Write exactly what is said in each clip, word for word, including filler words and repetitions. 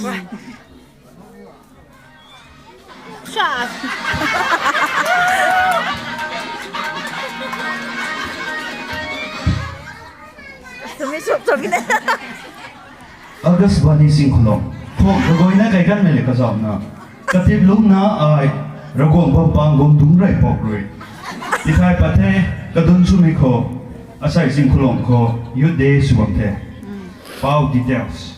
Sha. Tumi suk tumi ne. August Bani Singkhulong. Khok kagoina kai kan mele kazamna. Katip lungna ai, Ravguangc bam pang gum dungc rei pok rui. Tithai pat the, kadun sumei khou, asei Singkhulong khou, Youth Day sw bam the. Pau details.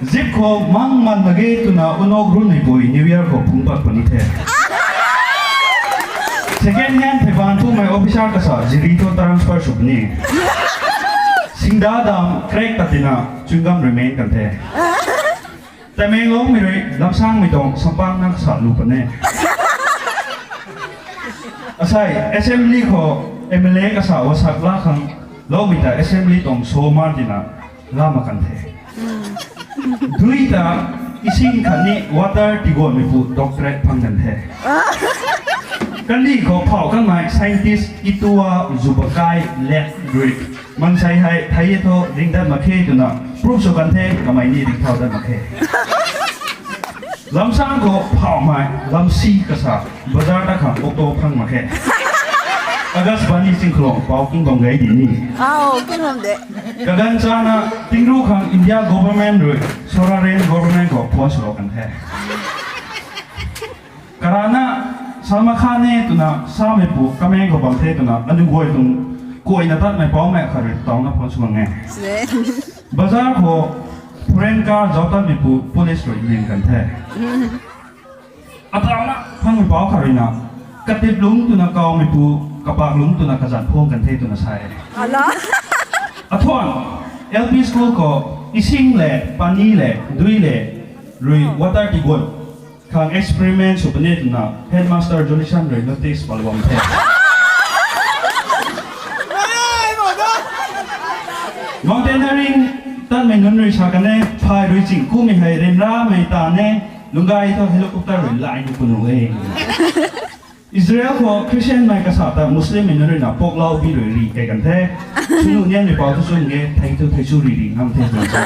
Zip khou mang man mak ge twna unok runmei pui New Year khou phungc pat puni the. Second hand pheiban pumei officer kasa ziri thu transfer sw puni. Singda dam crack tat tina chewing gum rui men kan the. Tamenglongmei rui Lamsangmei tuang sampang na kasa lu puni. Asei assembly khou M L A kasa wasak la khang loumei ta assembly tuang so ma tina la mak kan the. Dui ta ising khatni water tiguanmei pu doctorate phang kan the. Kandih khou phau kanmei scientist Itua Zubakai lab rui mansei hei thei e thu ringdat mak khe twna proof sw kan the, kamei ni ringcthau dat mak khe. Lamsang khou phaumei lamsi kasa bazar ta khang auto phang mak khe. August Bani Singkhulong pau king bam gei di ni. Au, king bam de. Kaganv chana tingru khang India government rui Sora Rain government khou phone swlou kan the. Karana Salman Khan e twna samei pu kameng khou bam the twna anu guay tuang kuayna tatmei paumei khat rui tauna phone sw bam e. Bazar khou foreign car zauc tatmei pu police rui ning kan the. Atauna phangmei pau khat ruina, katip lungc twna kawmei pu, kapak lungc twna kazanc phung kan the twna sa e. Athuan, L P school khou ising le, pani le, dui le, rui water tiguan khang experiment sw puni twna headmaster Jolison rui notice palu bam the. Mountaineering tatmei nunc rui sa kan e, phay rui ching kumei hei ryanramei ta ne, lungc gay thu helicopter rui lai nu punu e. Israel khou Christianmei kasa ta Muslimmei nunc ruina poklou bi rui ri kei kan the. Swnu nianmei pau thu chwn ge, thei thu thei chu ri ri ngam the twna sa e.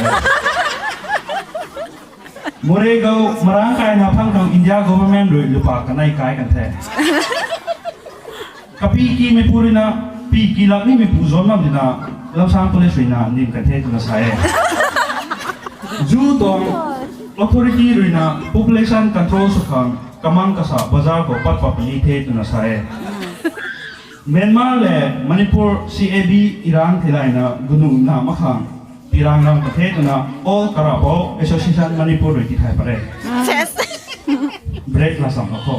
Moreh khou marangc kaina phang khang India government rui lupa kanei kai kan the. Kapikimei pu ruina, pikilak nimei pu zuan bam dina, Lamsang police ruina nim kan the twna sa e. Zoo tuang authority ruina population control sw khang kamang kasa bazar khou pat pat puni the twna sa e. Myanmar le Manipur C A B Iran theilayna gunu na mak khang pirang rang pat the twna All Karapou Association Manipur rui tithay pat e. Break la sam la kho.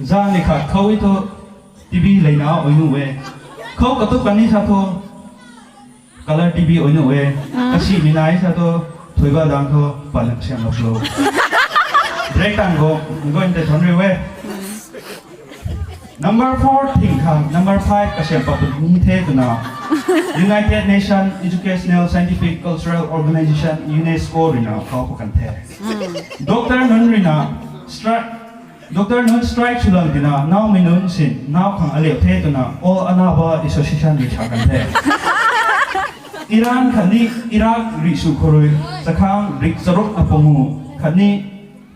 Zani khat khou e thu T V leina oi nu e. Khou katup kani sa thu Color T V oi nu e. Kasimei nai sa thu, thuiba dang thu, palang siam lou. Break tang khou, mei guay tei thon riu e. Number four thing khang, number five kasiam paput ni the twna, United Nations Educational Scientific Cultural Organization, UNESCO ruina khou pa kan the. Doctor nunc ruina, stri- Doctor nunc strike sw lang tina, naumei nunc sin, nau khang aliu the twna, All Anaba Association rui sa kan the. Iran khatni Iraq rih sw khou rui, chakhang rik charuk na pangu, khatni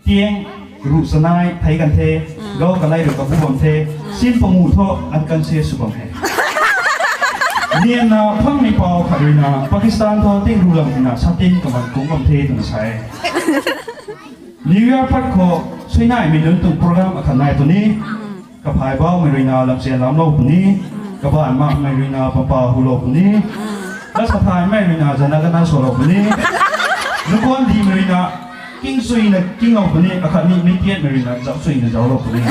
tiang ruh chanai thei kan the, gau kalai rui kabu bam the, sin pangu thu unconscious sw bam the. Nianna phangmei pau khat ruina, Pakistan thu ting ru lang tina, satin kaman kung bam the twna sa e. New Year pat khou, suinaimei nunc tuang program akhat nai puni, kaphay baumei ruina lamchian lamlou puni, kabaanc makmei ruina papa hulou puni, lasathaymei ruina zana gana swlou puni, nukuan dimei ruina kingchuina kinglou puni, akhatni mitiatmei ruina zaucchuina zauclou puni.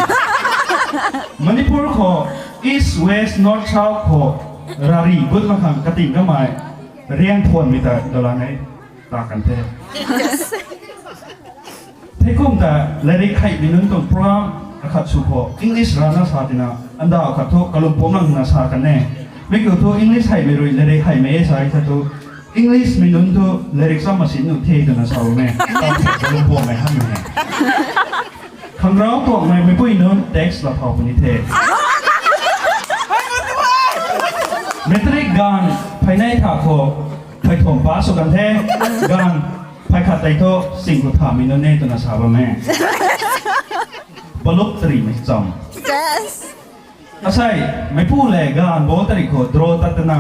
Manipur khou, East, West, North, South khou, rari gut mak khang kating kamei, riang phuanmei ta dalan e, ta kan the. Theikum ta, lairik heimei nunc tuang program akhat sw khou, English rana sa tina, andau khat thu kalum pumlang na sa kan e. Mi kiu thu English heimei rui lairik heimei e sa e khat thu, English mei nunc thu lairik cham masin nu the twna sa ru me. Kalum pumei han e. Khangrau tuangmei meipui nunc text la thau puni the. Matric ganv pheynei tha khou, Phey thuam pa sw kan the, ganv phey khat tei thu sing khou thamei nunc e twna sa bam e. Baluk tarimei cham. Asei, meipu le ganv ball tarik khou draw tat twna,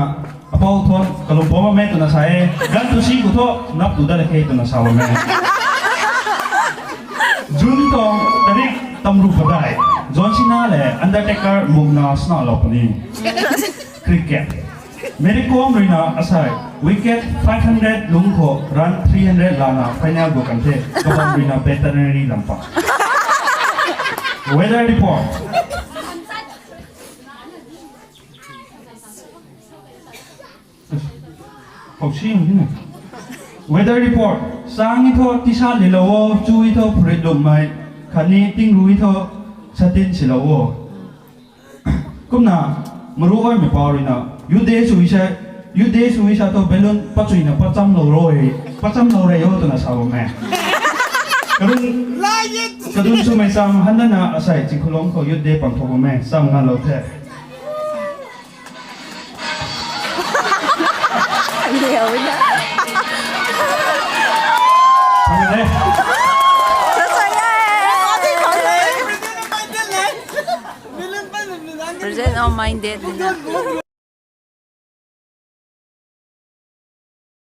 apou thuan kalum bam bam e twna sa e, ganv tu si khou thu nap tu dat le khe twna sa bam e. June tuang tarik tamru padeih, John Cena le Undertaker mukna swnalou puni. Cricket. Mary Kom ruina asei, wicket five hundred lungc khou run three hundred lana final gu kan the, kabam ruina veterinary lam pa. Weather report. Weather report. Sang e thu t-shirt lilou o, chu e thu phurit lumhmei, khatni tingru e thu satin silou o. Kumna, maru gaymei pau ruina, youth day sw sa, youth day sw sa thu balloon pachuina pachamlou rui, pachamlou rei o twna sa bam e. Kadun, kadun swmei cham handana asei Chingkhulong khou youth day pang thou bam e, cham nganlou the. Liu na. Khang e. Present on minded.